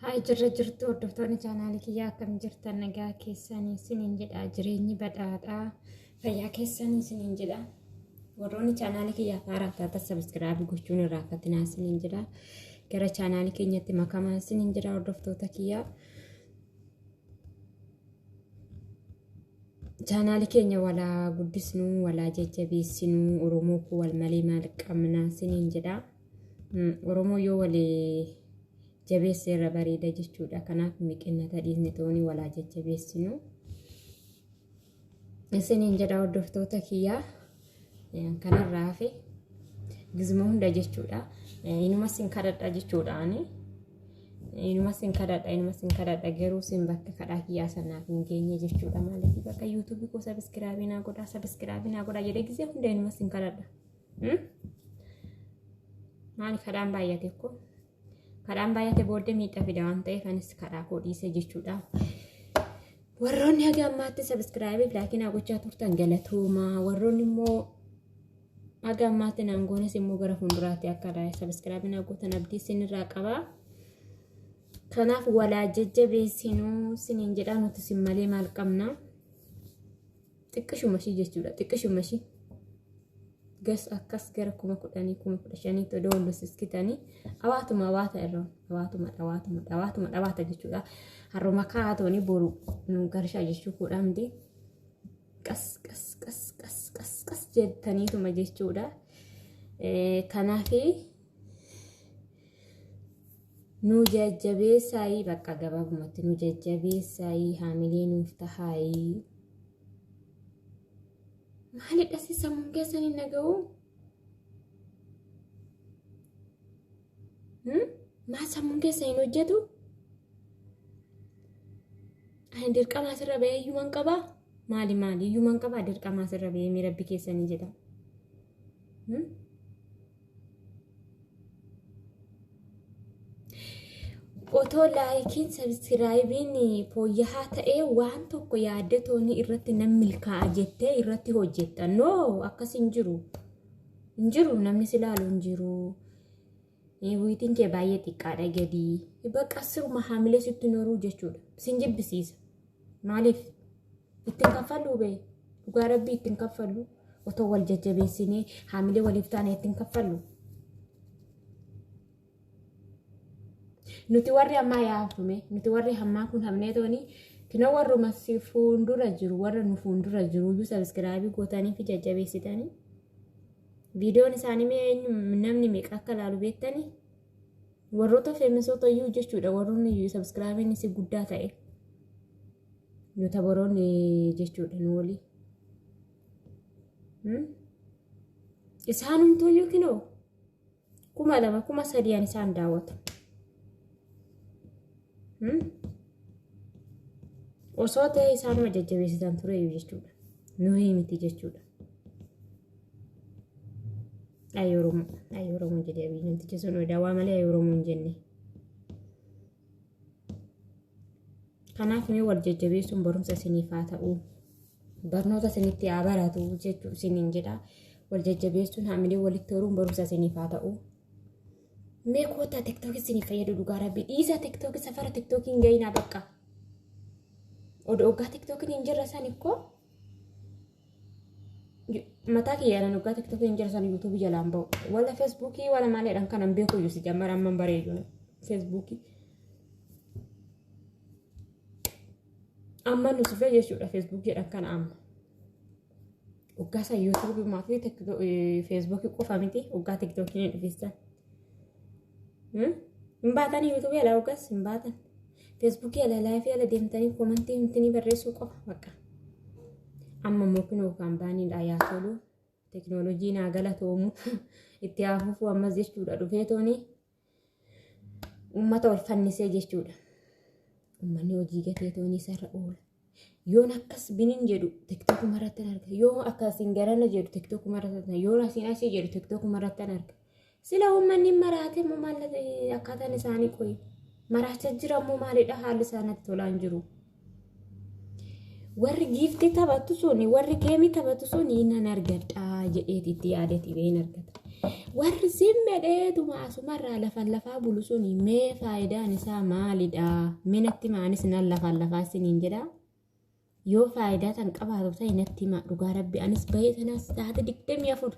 Haa jirra jirtu hordoftoonni chaanaalii kiyyaa, akkam jirtan? Nagaa keessanii isiniin jedha. Jireenyi badhaadhaa, fayyaa keessanii isiniin jedha. Warroonni chaanaalii kiyyaaf haaraa taatan subscribe gochuun irraanfatinaa isiniin jedha. Gara chaanaalii keenyatti makamaa isiniin jedha, hordoftoota kiyyaa. Chaanaalii keenya walaa guddisnuu, walaa jajjabeessinuu. Oromoo koo, wal malee maal qabna isiniin jedha. Oromoo yoo walii jabeessa irra bareeda jechuudha. Kanaaf miqinnata dhiisne tooni walaa jajjabeessinu isiniin jedha, hordoftoota kiyyaa. Kanarraa hafe gizma hunda jechuudha. Inuma sin kadhadha jechuudha ani. Inuma sin kadhadha, inuma sin kadhadha, garuu sin bakka kadhaa kiyyaa sanaaf hin geenye jechuudha. Maaliif bakka YouTubeii koo subscribe naa godhaa, subscribe naa godhaa jedhee gizee hunda inuma sin kadhadha. Maali, kadhaan baay'ate koo? Kadhaan baay'ate booddee miidhaa fida waan ta'eef anis kadhaa koo dhiise jechuudha. Warroonni haga ammaatti subscribe, like naa gochaa turtan galatoomaa. Warroonni immoo haga ammaatti naan goones immoo gara fuulduraatti akka subscribe naa gootan abdii isinirraa qabaa. Kanaaf walaa jajjabeessinuu isiniin jedhaa. Nuti isin malee maal qabna? Xiqqishuma ishii jechuudha. Xiqqishuma ishii. Gas akkas gara 10,000, 15,000tti odoo wal siskitanii dhawaatuma dhawaata irra dhawaatuma dhawaatuma dhawaatuma dhawaata jechuudha. Har'uma kaa'atooni boru nu garshaa jechuu kudha miti. Qas qas qas qas qas qas jettaniituma jechuudha. Kanaaf nu jajjabeessaayii, bakka gabaabumatti nu jajjabeessaayii, haamilee nuuf tahaayii. Maalidha, si sammuun keessan hin dhaga'u? Maal, sammuun keessan hin hojjetu? Ani dirqama asirra ba'ee iyyuman qabaa? Maali maali, iyyuman qabaa dirqama asirra ba'ee? Mi rabbi keessanii jedha. Otoo likeiin subscribeiin fooyya'aa ta'ee waan tokko yaadde toonii irratti nan milkaa'a jettee irratti hojjetta. No, akkas hin jiru. Hin jiru, namni si ilaalu hin jiru. Wiitiin kee baay'ee xiqqaadha gadi. Bakka siruma haamilee sitti noruu jechuudha. Sin jibbisiisa. Maaliif? Ittiin kaffaluu bee. Dhugaa rabbii ittiin kaffallu. Otoo wal jajjabeessinee haamilee waliif taane ittiin kaffallu. Nuti warri ammaa yaaftume, nuti warri ammaa kun hafnee tooni kinoo warruma si fuuldura jiru, warra nu fuuldura jiru iyyuu subscribe gootanii fi jajjabeessitanii. Viidiyoon isaanii mee eenyu, namni meeqa akka ilaalu beektanii? Warroota famousoota iyyuu jechuudha, warroonni iyyuu subscribeiin isii guddaa ta'e. YouTuberoonni jechuudha nu walii. Isaanumtuu iyyuu kinoo 2000, 3000 isaan daawwatu. Osoo ta'e isaanuma jajjabeessitan tureyyuu jechuudha. Nuyi miti jechuudha. Ayi Oromoo, ayi Oromoo jedhee Abiyyi namtichi sun dawaa malee ayi Oromoo hin jenne. Kanaaf mee wal jajjabeessuun barumsa isiniif haa ta'u. Barnoota isinitti haa baratu jechuu isiniin jedha. Wal jajjabeessuun, haamilee walitti horuun barumsa isiniif haa ta'u. Mee koottaa, TikTokii isiniif fayyadu, dhugaa rabbii dhiisaa, TikTokii safara TikTokii hin ga'inaa bakka. Odoo oggaa TikTokiin hin jirre san ikkoo mataa kiyyaanan oggaa TikTokiin hin jirre san YouTubeii jalaan ba'u. Wala Facebookii wala maaliidhaan kanan beeku iyyuu si jammara amman bareedu Facebookii. Amma nu sufee jechuudha Facebookii jedhan kana amma. Oggaa san YouTubeii fi Facebookii qofa miti, oggaa TikTokiin hin dhufistan. Hin baatanii YouTubeii alaa, oggaas hin baatan. Facebookii ala, liveii ala deemtanii commentii himtanii barreessuu qofa bakka. Amma immoo kunoo kaampaaniidha yaa tolu. Teknoolojii naa galatoomu, itti hafuufuu ammas jechuudha, dhufee tooni uummata ol fannisee jechuudha. Uummanni hojii gatee toonii isarra oola. Yoon akkas binin jedhu TikTokuma irratti arga. Yoo akkasiin garana jedhu TikTokuma irratti arga. Yoo asiin asii jedhu TikTokuma irratti arga. Sila uummanni maraate immoo maal akkaataan isaanii qoyi? Maraachaa jira immoo maalidha, haalli isaanitti tolaa hin jiru. Warri giftii taphatu suni, warri gameii taphatu suni nan argadhaa jedheeti itti yaadeeti ba'een argata. Warri zimmedheetuma asumarraa lafan lafaa bulu suni mee faayidaan isaa maalidha? Mee natti himaa anis nan lafan lafaa isiniin jedha. Yoo faayidaa tan qabaatu ta'e natti himaa dhugaa rabbi anis bahee tanaas sa'aatii 24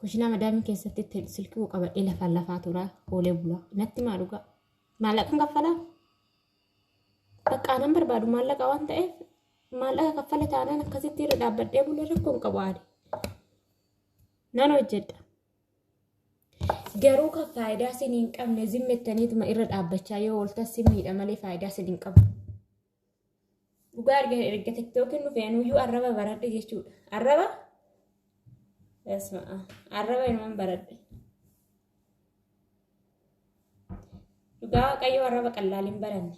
kushinaa madaamii keessatti silkii qabadhee lafan lafaa tura oolee bula natti himaa dhugaa. Maallaqan kaffalaa? Bakka anan barbaadu maallaqa waan ta'eef maallaqa kaffala taanaan akkasitti irra dhaabbadhee bula rakkoo hin qabu ani. Nan hojjedha. Garuu kan faayidaa isin hin qabne zimmettaniituma irra dhaabbachaa yoo ooltan si miidha malee faayidaa isin hin qabu. Dhugaa erga erga tiktookiin dhufe anuyyuu arraba baradhe jechuudha. Arraba? Asma'a. Arraba inuman baradhe. Dhugaa Waaqayyoo arraba qallaal hin baranne.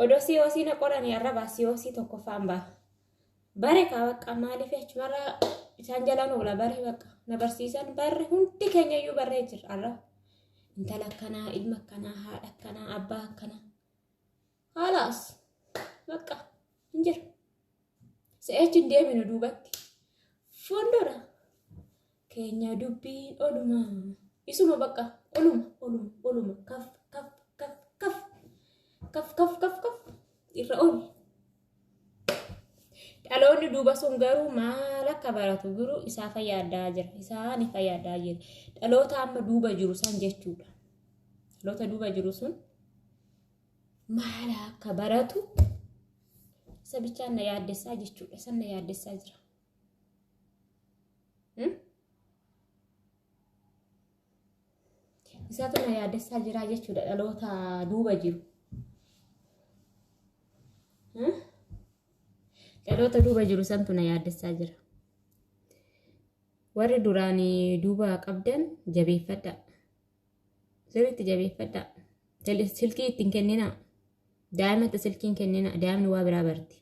Odoo siyoosii na qoranii arraba siyoosii tokkoffaan ba'a. Bare kaa bakka maaliif achumarraa isaan jalaan oola bare bakka na barsiisan barre hundi keenya iyyuu barree jira arraba. Intala akkanaa, ilma akkanaa, haadha akkanaa, abbaa akkanaa. Haalaas bakka hin jiru. Si'achi hin deebinu duubatti. Fuuldura keenya dubbiin oluma. Isuma bakka oluma oluma oluma kaf kaf kaf kaf kaf kaf kaf kaf irra ol. Dhaloonni duuba sun garuu maal akka baratu garuu isaa fayyaadaa jira. Isaani fayyaadaa jira. Dhaloota amma duuba jiru san jechuudha. Dhaloota duuba jiru sun maal akka baratu isa bichaan na yaaddessaa jechuudha. San na yaaddessaa jira. Isaatu na yaaddessaa jira jechuudha dhaloota duuba jiru. Dhaloota duuba jiru santu na yaaddessaa jira. Warri duraan duuba qabdan jabeeffadhaa. Sirriitti jabeeffadhaa. Silkii ittiin kenninaa. Daa'imatti silkii hin kenninaa. Daa'imni waa biraa barti.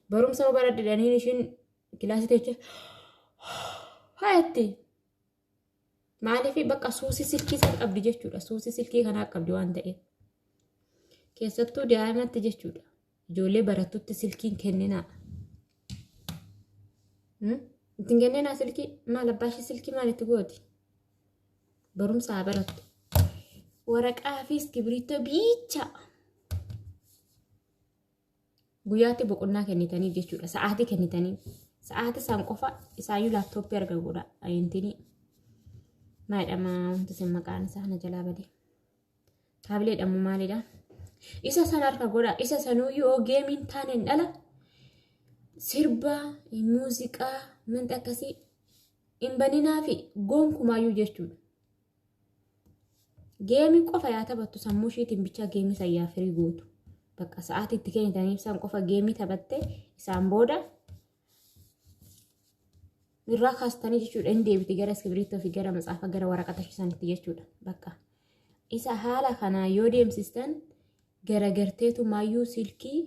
Barumsa yoo baradhe jedhaniin ishiin kilaasii teechee haayatti. Maaliif bakka suusii silkii san qabdi jechuudha. Suusii silkii kanaa qabdi waan ta'eef. Keessattuu daa'imatti jechuudha. Ijoollee barattutti silkiin kenninaa. Ittiin kenninaa silkii maal abbaa ishee silkii maal itti gooti? Barumsa haa barattu. Waraqaa fi iskibiriittoo biicha. Guyyaatti boqonnaa kennitaniif jechuudha. Sa'aatii kennitaniif. Sa'aatii isaan qofa isaayyuu laaptooppii arga godha. Ayintinii. Maal jedhama wanti isin maqaan isaa na jalaa bade. Taabileedha moo maalidha? Isa san harka godha. Isa sanuyyuu yoo geemiin taaneen dhala. Sirba, muuziqaa, wanta akkasii hin baninaafi gonkumaayyuu jechuudha. Geemii qofa yaa taphattu sammuu ishiitiin bichaa geemii san yaa firii gootu. Bakka sa'aatii itti kennitaniif isaan qofa geemii taphatte isaan booda irraa kaastanii jechuudha hin deebiti gara iskibiriittoo fi gara matsaafa gara waraqata sanitti jechuudha. Bakka isa haala kanaa yoo deemsistan garagarteetu maayyuu silkii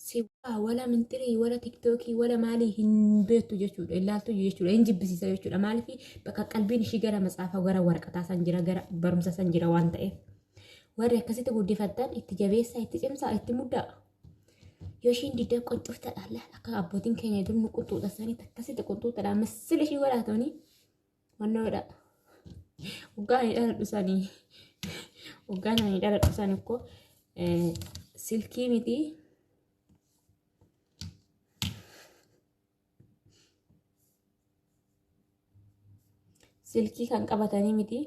si wala mintirii wala tiktookii wala maalii hin beektu jechuudha ilaaltu jechuudha hin jibbisiisa jechuudha maaliif bakka qalbiin ishii gara matsaafa gara waraqataa san jira gara barumsa san jira waan ta'eef warri akkasitti guddifattan itti jabeessaa itti cimsaa itti muddaa yoo ishiin didda qunxuftadha laal akka abbootiin keenya dur nu qunxuuxa sanitti akkasitti qunxuuxadha misila ishii godhaatanii wannoodha waggaa ani dhaladhu sanii waggaan ani dhaladhu sanii koo silkii miti silkii kan qabatanii miti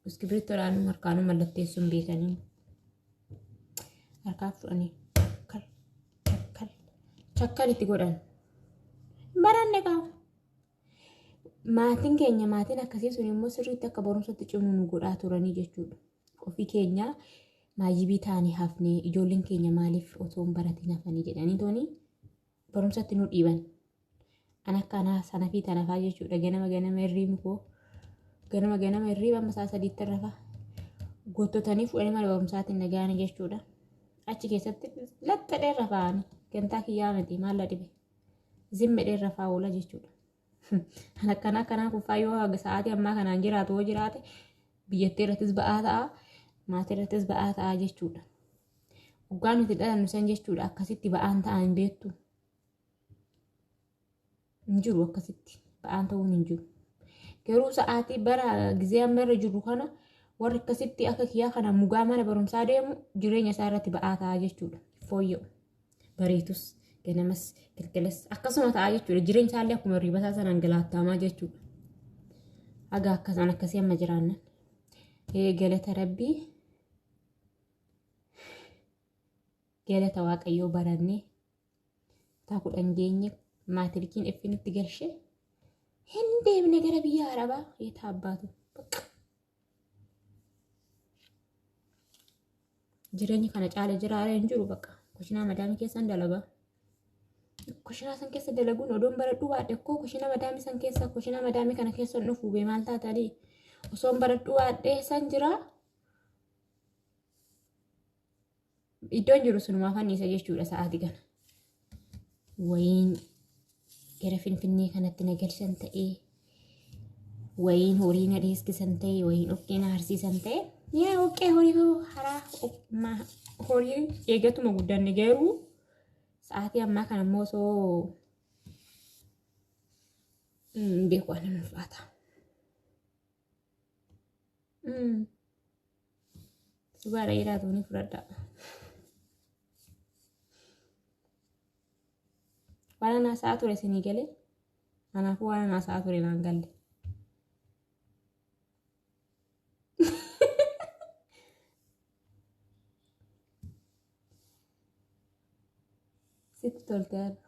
iskibirtoodhaan harkaanuu mallatteessuun beekanii harkaa fudhanii chakkal chakkal chakkal itti godhan baranne kaa maatiin keenya maatiin akkasii sun immoo sirriitti akka barumsatti cimnu nu godhaa turanii jechuudha. Ofii keenya maayyibii taane hafnee ijoolleen keenya maaliif otoo hin baratiin hafanii jedhanii tooni barumsatti nu dhiiban. An akka anaa sana fi tanafaa jechuudha. Ganama ganama hirriibni koo ganama ganama hirriiba amma sa'a sadiitti rafa. Gottotanii fuudhanii mana barumsaatiin nagaanii jechuudha. Achi keessatti laxxadhee rafaani. Gantaa kiyyaa miti maal la dhibe. Zimmedhee rafaa oola jechuudha. An akkanaa akkanaa kuffaa yoo haga sa'aatii ammaa kanaan jiraatu yoo jiraate biyyattii irrattis ba'aa ta'a maatii irrattis ba'aa ta'a jechuudha. Waggaa nuti dhalannu san jechuudha akkasitti ba'aan ta'a hin beektu. Hin jiru akkasitti. Ba'aan ta'uun hin jiru. Garuu sa'aatii bara gizee amma irra jirru kana warri akkasitti akka kiyyaa kana mugaa mana barumsaa deemu jireenya isaa irratti ba'aa ta'a jechuudha. Fooyya'u. Bariitus ganamas galgalas akkasuma ta'a jechuudha. Jireenya isaallee akkuma hirriba isaa sanaan galaattaamaa jechuudha. Haga akkasaan akkasii amma jiraannan. Galata Rabbii galata Waaqayyoo barannee kutaa 10 geenye maatirikiin F nutti galshee hin deemne gara biyya Arabaa yeeta abbaatu. Jireenyi kana caala jiraaree hin jiru bakka kushinaa madaamii keessan dalagaa. Kushinaa san keessa dalaguun odoon baradhuu baadhe koo kushinaa madaamii san keessa kushinaa madaamii kana keessa hin dhufu bee maal taatanii osoon baradhuu baadhee san jiraa. Iddoon jiru sunumaa fanniisa jechuudha sa'aatii kana. Wayiin gara Finfinnee kanatti na galchan ta'ee, wayiin horii na dheeskisan ta'ee, wayiin dhoqqee na harsiisan ta'ee, yaa dhoqqee horii haraa horii eegatuma guddanne garuu sa'aatii ammaa kana immoo osoo beeku waan hin ulfaata. Subaara dhiiraa tuunii fudhadhaa. Waan anaa sa'a ture isinii galee. Kanaafuu waan anaa sa'a ture naan galle. Sitti tolte yaada.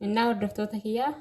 Innaa hordoftoota kiyyaa.